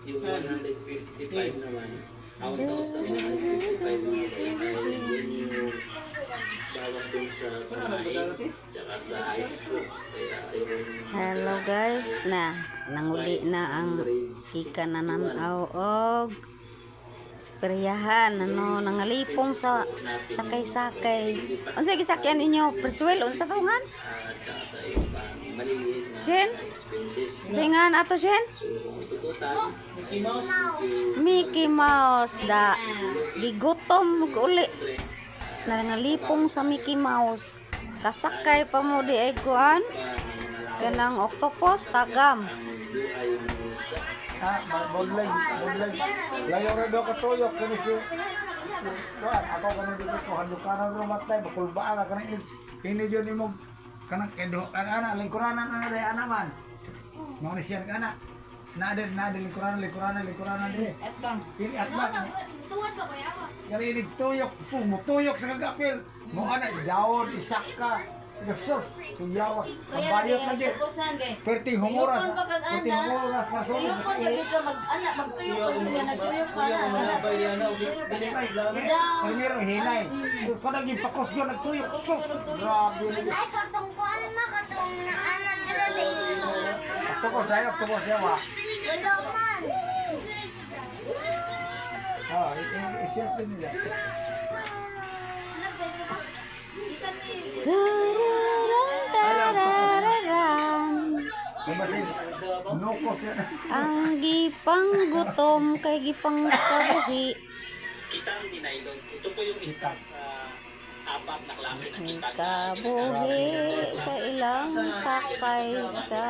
Yung 155 naman, ang 1,155, mga bay, ay yun yung bawas dun sa kumain, tsaka sa ice po. Kaya yung Hello guys, na nanguli na ang ika na nanaw og peryahan, ano, nangalipong sa sakay-sakay. Unsa gisakyan ninyo? Preswell unsa tungan? At tsaka sa yung pang maliliit na Shen? expenses. Singan ato, Shen? So kung itutotal, Mickey Mouse. Mickey Mouse da gigutom og uli. Nangalipong sa Mickey Mouse. Kasakay pa mo di ay kuan kanang octopus tagam. Ang buhay ng isda. Ha, bodlay, bodlay. Layo ra daw katuyok kani si kuan ako kanang dito ko handukanan ro matay bakulbaan ra kanang ini jud nimo kanang kay duha ana ana lingkuranan ana day ana man. Mao ni siya ana. Na de lingkuranan lingkuranan lingkuranan dire. Ini atbang. Tuwan pa kuya ako. Kani ini tuyok, tuyok sa kagapil. Mo ana jawon isak ka. Sus, tuyawa. Ang bayot na di. Perting humuras. Tuyokon pa kag Perting ana. humuras ka sulod. Tuyokon pa gyud ka mag ana, magtuyok pa gyud ka, nagtuyok pa na, ana, tuyok, tuyok pa na. Primero hinay. Kung naging pakos yun, nagtuyok. Sus! Grabe na dyan. Ay, katong kuan ma, katong naana dira day. Octopus sa'yo, octopus sa'yo ah. Wala man. Oh, i-share nila. Tararan, tarararan. Yung basin, nukos yan. Ang gipang gutom kay gipang kabuhi. Kitang ni nylon. Ito po yung isa sa apat na klase ng kitang na Kabuhi sa ilang sakay sa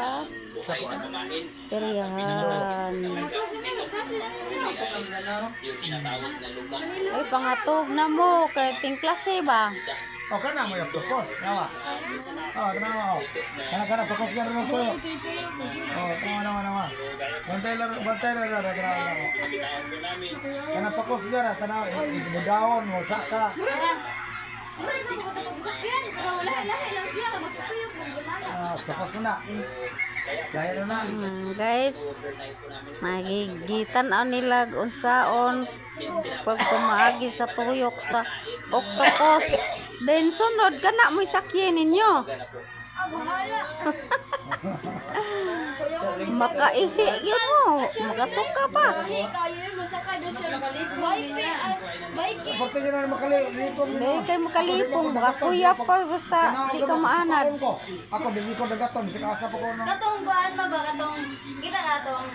buhay na kumain. peryahan. Talaga, ito ay yung tinatawag na lubak. Ay, pangatog na mo kay ting klase ba? O, kana mo yung octopus. Nawa. Minsan na Oh, tanawa. Oh. Kana kana, pakos ka rin ng tuyok. Oh, tanawa, nawa, nawa. Bantay lang, bantay lang, lang, tanawa, nawa. nakitaan po namin. Kana pakos ka na, tanawa. Mudaon, musaka. Ah, octopus mo na. Dahil na. Guys, Overnight po namin ito. magigitan-aw nila unsaon pagpamaagi sa tuyok sa octopus. Then sunod kana mo'y sakyin ninyo. Gana po. Makaihi yun mo. Makasuka pa. Porte ka na makali, lipong. Hindi kay makalipong. Baka kuya pa. Basta di ka maanad. Ako, dili ko dagaton. Bisag asa pa ko na. Katong kuan ma ba katong kita katong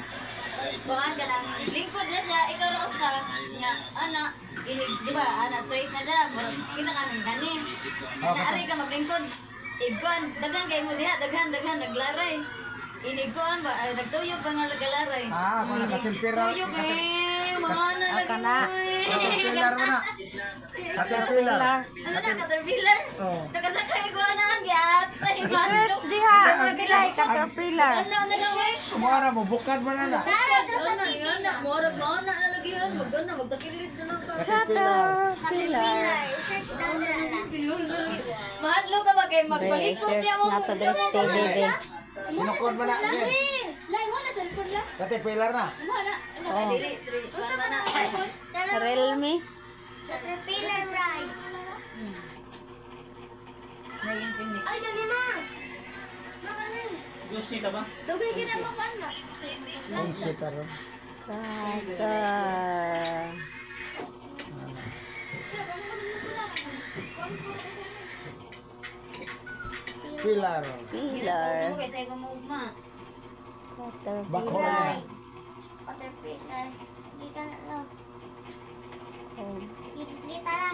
kuan ka nang lingkod ra siya, ikaw ra usa nya ana inig, di ba, ana straight man siya, murag kita ka nang gani naari ka maglingkod, igkuan daghan kay mo diha, daghan daghan naglaray, inig kuan ba ay, nagtuyok pa nga naglaray. Ah, mga Inig katilpira. tuyok eh mga ana Ah, lagi kana. mo eh. Caterpillar mo na. Caterpillar. Ano na caterpillar? Oo. Nakasakay ko ana ang giatay man. I-search diha. Nagilay caterpillar. Ano na lang eh. Sumara mo, bukad mo na na. Ano, yun na, murag mo na nalagihan, magana, magtakilid na lang ka. Caterpillar. Caterpillar. Search daw dira lang. Mahadlo ka ba kay magbalikos Search niya mo? na to diri sa TV. Be. Sinukod mo na. Lai mo na cellphone la. Caterpillar na. Mo na. Ano dili, dili, kuan na na. Realme. Caterpillar ride. Ay, gani ma. Yung sita ba? Dugay gina mo kuan na. Kung sita ron. Cater. Pilar. Pillar. Mo kay say ko mo ugma. Bakho Caterpillar. na. Caterpillar. Gikan na lang. Gipisita na.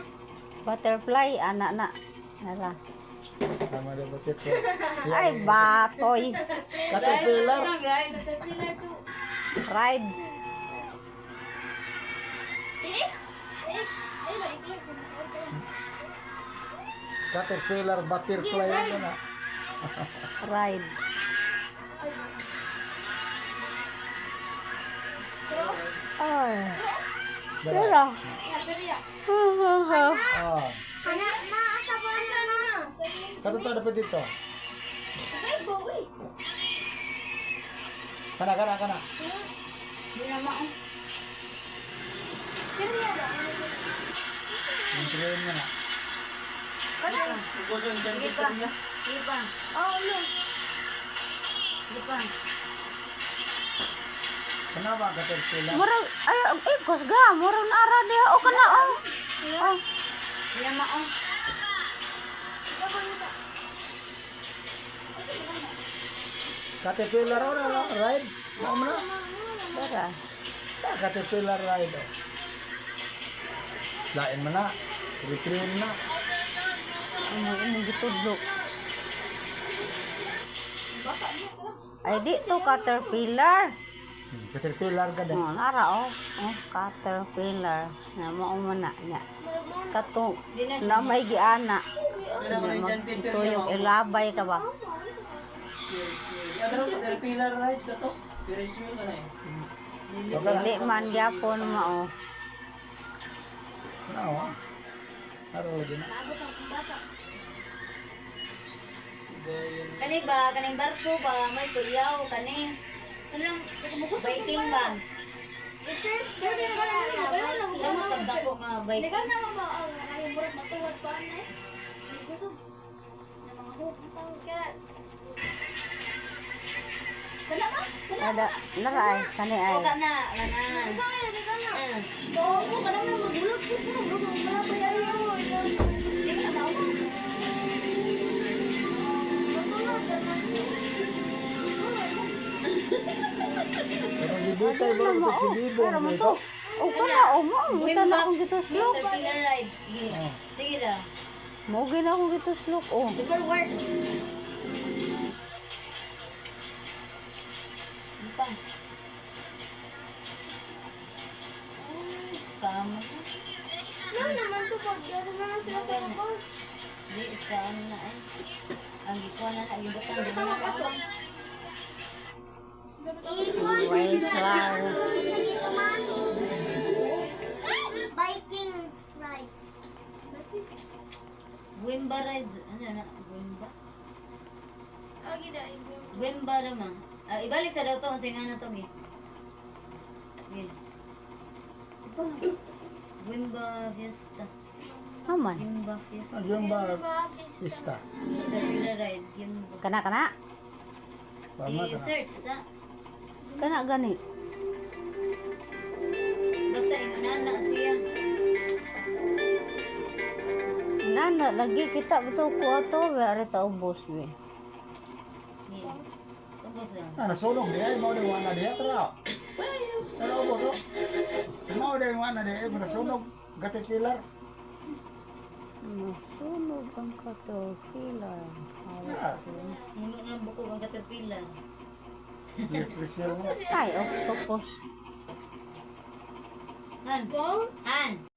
Butterfly. Ana na. Nara. Tama na ba ito? Ay, batoy. Caterpillar. Caterpillar to. Rides. X X. Ay, no, i-click. Caterpillar, butterfly ano na. Ride. Ay. Pero. Ah. Ana, ma, asa ba na ma? Katotoo na pa dito. Say go eh. Kana, kana, kana. Di na mao. Yung train mo na. Sige pa. Sige pa. Oh, no. Sige pa. Kana ba caterpillar? Murag ay ikos ga, murag naara diha o kana oh. Oh, Di na mao. Caterpillar o na ride. Mao man na. Tara. Ah, caterpillar ride. Oh. Lain man na. Retrain na. Imo imong gitudlo. Ay di to caterpillar. Caterpillar ka din. Oh, nara oh. Oh, caterpillar. Na mao man na nya. Kato na may giana. Tuyok ilabay ka ba? Caterpillar rides ka to? Ferris wheel ka na eh. Dili man gyapon mao. Ano oh. Aro lagi na. Kani ba, kaning barko ba, may tuyaw, kani. Kanang biking ba? Sa mo tagdako nga bike. Ada nara ay kani ay. O kana, kana. Ah. Pero gibutay ba ito si Bibong Pero mo dito? to. Oh, kana oh mo. Buta na akong gituslok. Caterpillar ride. Sige. Sige daw. Mo gina akong gituslok oh. Forward. Ano pa? Ay, scam. Di, scam na eh. Ang gikuha na na, gibutang di na na. White flower. Biking rides. Wimba rides. Ano na? Wimba? Wimba ra ma. Ah, ibalik sa daw to. Ang singa na to, gi. Gi. Wimba Fiesta. Aman. Wimba Fiesta. Ano yung ba? Ista. Caterpillar ride. Wimba. Kana kana. Tama ka na. I-search sa. Kana gani. Basta ingunan na siya. Nana lagi kita betul ko ato we are ta ubos we. Gi. Ubos daw. Ah, nasunog diya. Mao di wana diya. Tara. Tara, ubos oh. Mao di wana diya. Nasunog. Caterpillar. Nasunog ang caterpillar. Ah, Muno na ang bukog ang caterpillar. Electric mo. Ay, octopus. Han. Han.